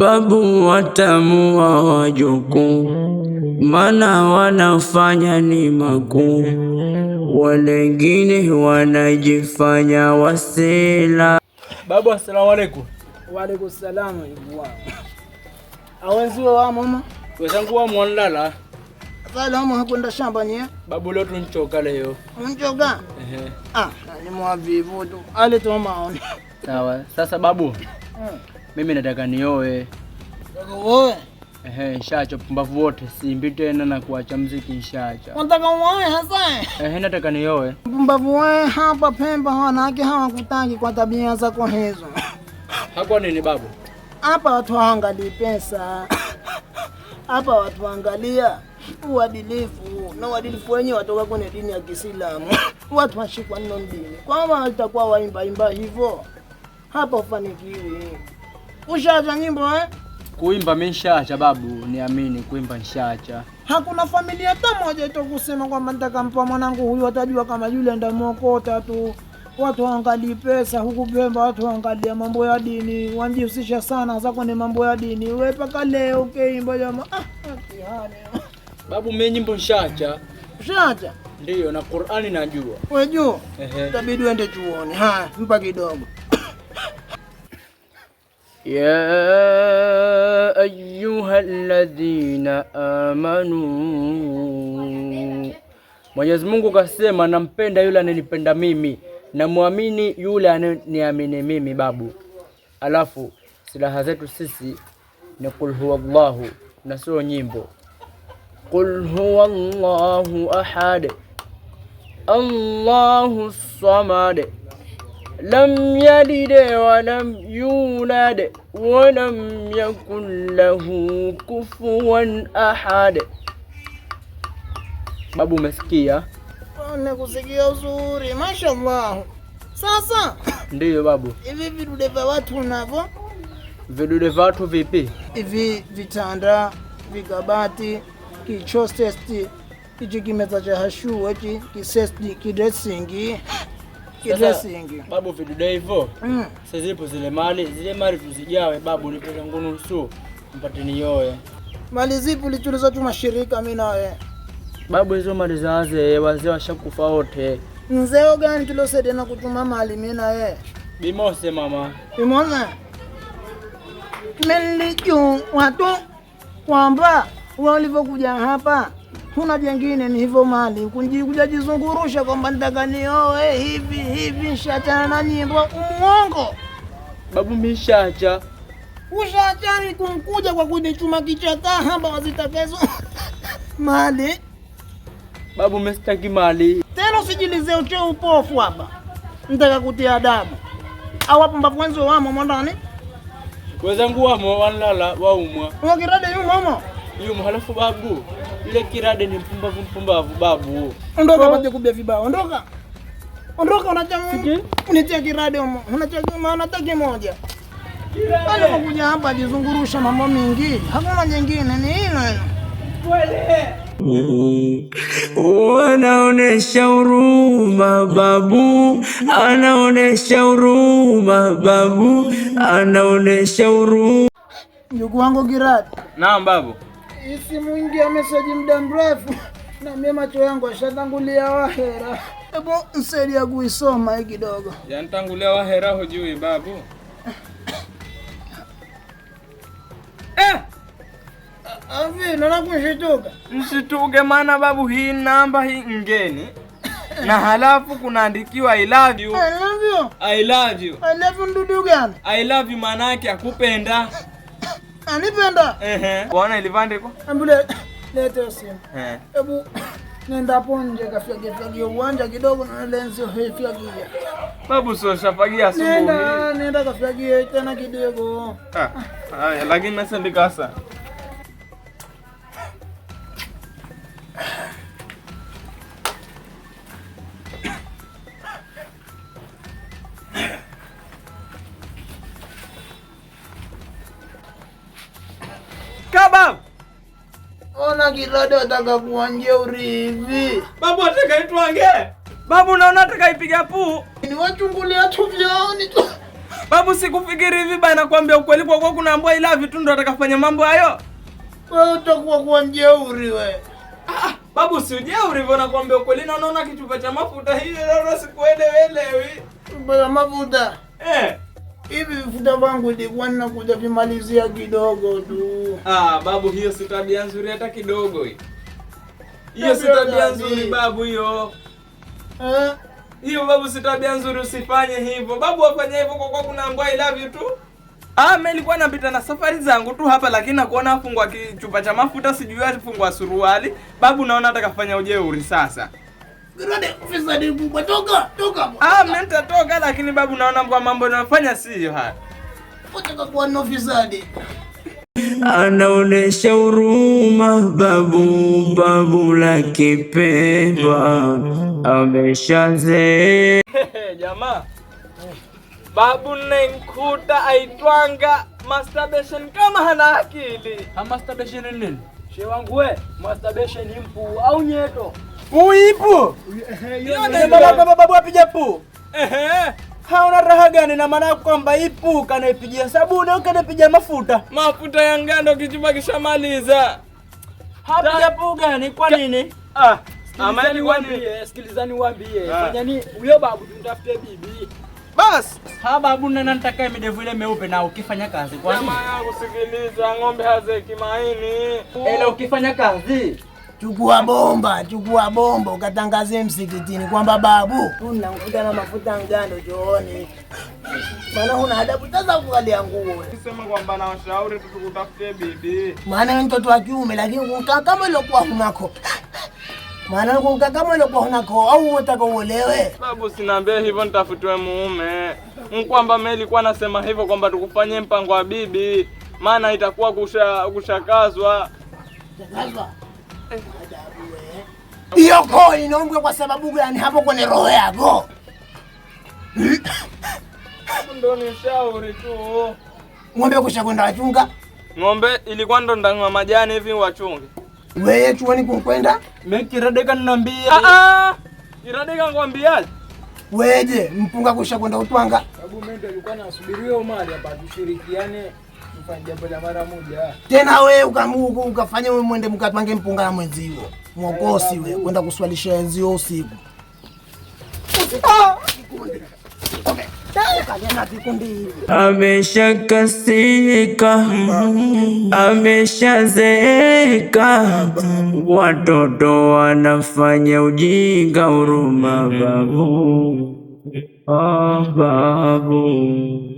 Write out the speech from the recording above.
Babu watamu wa wajukuu, mana wanafanya ni makuu, walengine wanajifanya wasela. Babu, assalamu alaikum. Wa alaikum salaam. Awenziwe wa mama wezangu wa mwanlala salamu hakwenda shamba nye babu, leo tunchoka leo. Unchoka? Ehe. Ah, ni mwavivu tu ale tu maoni. Sawa. Sasa babu, mimi nataka nioe. Nataka uoe? Ehe, nshaacha pumbavu wote, simbi tena na kuacha mziki nshaacha. Unataka uoe hasa? Ehe, nataka nioe. Pumbavu wewe, hapa Pemba wanawake hawakutaki kwa tabia zako hizo. Hakuwa nini babu? Hapa watu hawaangalii pesa. Hapa watu waangalia uadilifu, na uadilifu wenyewe watoka kwenye dini ya Kiislamu. Watu washikwa nno dini. Kwamba itakuwa waimba imba hivyo, hapa ufanikiwi. Ushaacha nyimbo eh? Kuimba mimi nshaacha babu, niamini kuimba nshaacha. Hakuna familia hata moja itokusema kwamba nitakampa mwanangu huyu, atajua kama yule ndamwokota tu. Watu waangalii pesa huku Pemba, watu waangalia mambo ya dini, wanjihusisha sana hasa kwenye mambo ya dini. Wewe paka leo ukiimba jamaa, ah, mtihani. Babu, mimi nyimbo nshaacha. Ushaacha? Ndiyo, na Qur'ani najua. Unajua? Ehe. Itabidi uende chuoni. Haya, mpa kidogo. Ya ayyuhalladhina amanu, Mwenyezi Mungu kasema nampenda yule ananipenda mimi, namwamini yule ananiamini mimi babu. Alafu silaha zetu sisi ni qul huwallahu na sio nyimbo. Qul huwallahu ahad Allahu samad lam yalid wa lam yulad wa lam yakun lahu kufuwan ahad. Babu, umesikia? Nakusikia uzuri, mashallah. Sasa Ndiyo babu. hivi vidude vya watu unavyo Vidude vya watu vipi? hivi, vitanda, vikabati, kichosesti ichi kimeza cha hashu ichi kisesti kidresingi kidresingi. Babu, vidude hivyo sasa zipo zile mali, zile mali tuzigawe babu, nipe zangu nusu mpate nioe. Mali zipi ulichuliza tu mashirika mimi nawe? Babu, hizo mali za wazee, wazee washakufa wote. Mzee gani tulosaidia na kutuma mali mimi nawe? Bimose mama. Bimose? Nilijua tu kwamba wewe ulivyokuja hapa huna jengine, ni hivyo mali kuja jizungurusha kwamba nitaka nioe hivi hivi, nishachana na nyimbo. Umuongo babu, mishaacha. Ushaachani kumkuja kwa kunichuma kichaka hapa wazitakezo mali. Babu, mimi mali tena, usijilize uche upofu hapa, nitaka kutia adabu au hapo mbavu wenzo wamo mwandani wenzangu wamo wanlala waumwa wakirade yumo yumo. Halafu babu, yule kirade ni mpumbavu mpumbavu babu. Ondoka pate kubia vibao, ondoka ondoka, unitia kirade humo, unataki moja kuja hapa ajizungurusha mambo mingi, hakuna jengine, ni hilo hilo. Wanaonesha huruma babu, anaonesha huruma babu, anaonesha huruma. Ndugu wangu Kiradi. Naam babu. Isimu ingia message muda mrefu na mimi macho yangu ashatangulia wahera. Hebu msaidia kuisoma hii kidogo. Yantangulia wahera hujui babu. Avi, naona kushituka. Msituke maana babu, hii namba hii ngeni. Na halafu kunaandikiwa I love you. I love you. I love you. I love you ndudu gani? I love you maana yake akupenda. Anipenda? Ehe. Bwana ilivandikwa? Ambule lete simu. Eh. Hebu nenda hapo nje kafyagie fyagie uwanja kidogo na lenzi fyagie. Babu sio shafagia asubuhi. Nenda nenda kafyagie tena kidogo. Ah, haya lakini nasendika sana. Kabab. Ona kirada ataka kuanja urivi. Babu ataka itwange. Babu naona atakaipiga puu. Ni wachungulia tu vyaoni tu. Babu, sikufikiri hivi bana, nakwambia ukweli kwa kuwa kuna ambua I love you tu ndo atakafanya mambo hayo. Wewe utakuwa kuwa mjeuri we. Ah, babu si ujeuri hivyo, nakwambia ukweli na unaona kichupa cha mafuta hiyo naona sikuelewelewi. Bwana mafuta. Eh. Hivi vifuta vangu ilikuwa ninakuja vimalizia kidogo tu. Ah, babu hiyo si tabia nzuri hata kidogo hiyo. Hiyo si tabia nzuri babu hiyo. Eh? Hiyo babu si tabia nzuri, usifanye hivyo. Babu wafanya hivyo kwa kuwa kuna ambua I love you tu. Ah, mimi nilikuwa napita na safari zangu tu hapa, lakini nakuona afungwa kichupa cha mafuta, sijui afungwa suruali. Babu naona atakafanya ujeuri sasa. Kirode fisadi mkubwa, toka, toka. Ah, mimi nitatoka, lakini babu naona kwa mambo yanayofanya siyo haya. Unataka kuwa no fisadi. Anaonesha huruma babu, babu la kipemba ameshazeeka. Jamaa. Babu nenkuta aitwanga masturbation kama hana akili. Ha, masturbation ni nini? Shehe wangu we, masturbation ni mpu au nyeto? Uipu. Baba babu apija pu. Ehe. Hauna raha gani na maana kwamba ipu kanaipigia sabuni au kanaipigia mafuta? Mafuta ya ngando kichupa kishamaliza. Hapiga pu gani kwa nini? Ah, ama Sikilizani ilikuwa ni waambie, sikilizani waambie. Ah. Fanyani huyo babu tumtafute bibi. Bas. Ha babu na nataka midevu ile meupe na ukifanya kazi kwa nini? Jamaa yangu sikiliza, ng'ombe hazeki maini. Ela ukifanya kazi. Chukua bomba, chukua bomba ukatangazie msikitini kwamba babu unanguta na mafuta ngando chooni. Maana huna adabu sasa kukalia nguo. Sema kwamba na washauri tu tukutafutie bibi. Maana wewe mtoto wa kiume lakini kukaa kama ilokuwa hunako. Maana kukaa kama ilokuwa hunako au unataka uolewe. Babu sinaambia hivyo nitafutiwe mume. Mkwamba mimi nilikuwa nasema hivyo kwamba tukufanyie mpango wa bibi, maana itakuwa kushakazwa. Tazama. Adabu we. Hiyo koo inaombwa kwa sababu gani hapo kwenye roho yako? Ndo ni ushauri tu. Ng'ombe kusha kwenda wachunga. Ng'ombe ilikuwa ndo ndang'wa majani hivi wachunge. Wewe chuoni kunkwenda? Mimi kiradeka ninambia. Ah ah. Iradeka ngwambiaje? Weje mpunga kusha kwenda utwanga. Babu mimi ndio nilikuwa nasubiri Omari hapa tushirikiane tufanye jambo la mara moja. Tena wewe ukamuku ukafanya wewe mwende mkatwange mpunga na mwenzio. Mwokosi wewe kwenda kuswalisha wenzio usiku. Ameshakasirika, ameshazeeka, watoto wanafanya ujinga, huruma babu, oh babu.